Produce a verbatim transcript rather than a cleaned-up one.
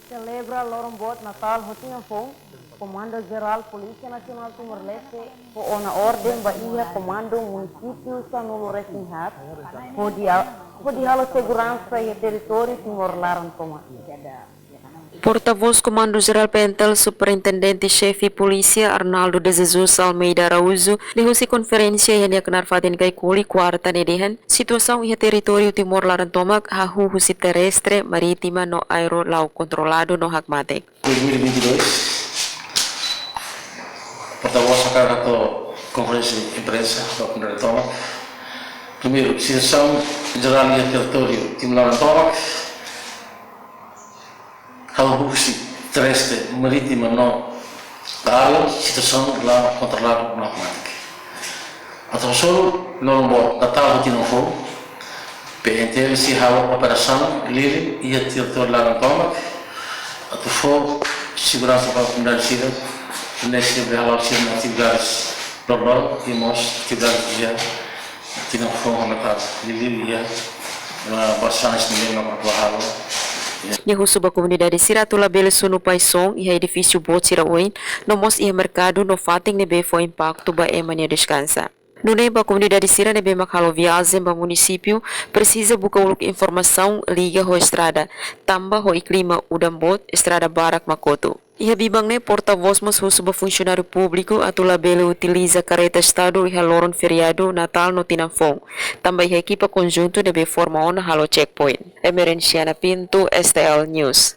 Selebra loron boot Natál ho tinan foun, Komandu Jerál Polísia Nasionál Timor-Leste fó ona orden ba iha Komandu Munisípiu sanulu-resin-haat hodi a-, hodi halo seguransa iha territóriu Timor laran tomak. Portavós Komandu Jerál P N T L, Superintendente Xefe Polísia Arnaldo de Jesus Almeida Araújo liuhusi konferénsia iha nia knaar fatin Kaikoli, kuarta ne'e dehan, situasaun iha territóriu Timor laran tomak hahú husi terrestre, marítima no aéreu la'o kontroladu no hakmatek. Dois mil e vinte e dois, portavós hakarak hato'o konferénsia imprensa ba komunidade tomak. Primeiru, situasaun jerál iha territóriu Timor laran tomak, hahú husi terrestre, marítima no aéreu, situasaun la kontroladu no hakmatek. Atu hasoru loron boot Natál ho tinan foun, P N T L sei halo operasaun lilin iha territóriu laran tomak, atu fó seguransa ba komunidade sira, nune'e sira bele hala'o sira-nia atividades normal, i mós atividades iha tinan foun ho Natál, lilin iha, ah, basanas ne'ebé mak atu halo. Nia husu ba komunidade sira atu labele sunu paixaun iha edifísiu boot sira oin, no mós iha merkadu no fatin ne'ebé fó impaktu ba ema nia deskansa. Nune'e ba komunidade sira ne'ebé mak halo viajen ba munisípiu, presiza buka uluk informasaun liga ho estrada, tanba ho iha klima udan boot, estrada barak mak kotu. Iha biban ne'e, portavós mós husu ba funsionáriu públiku atu labele utiliza kareta estadu iha loron feriadu Natál no tinan foun, tanba iha ekipa konjuntu ne'ebé forma ona halo checkpoint. Emerenciana Pinto, S T L News.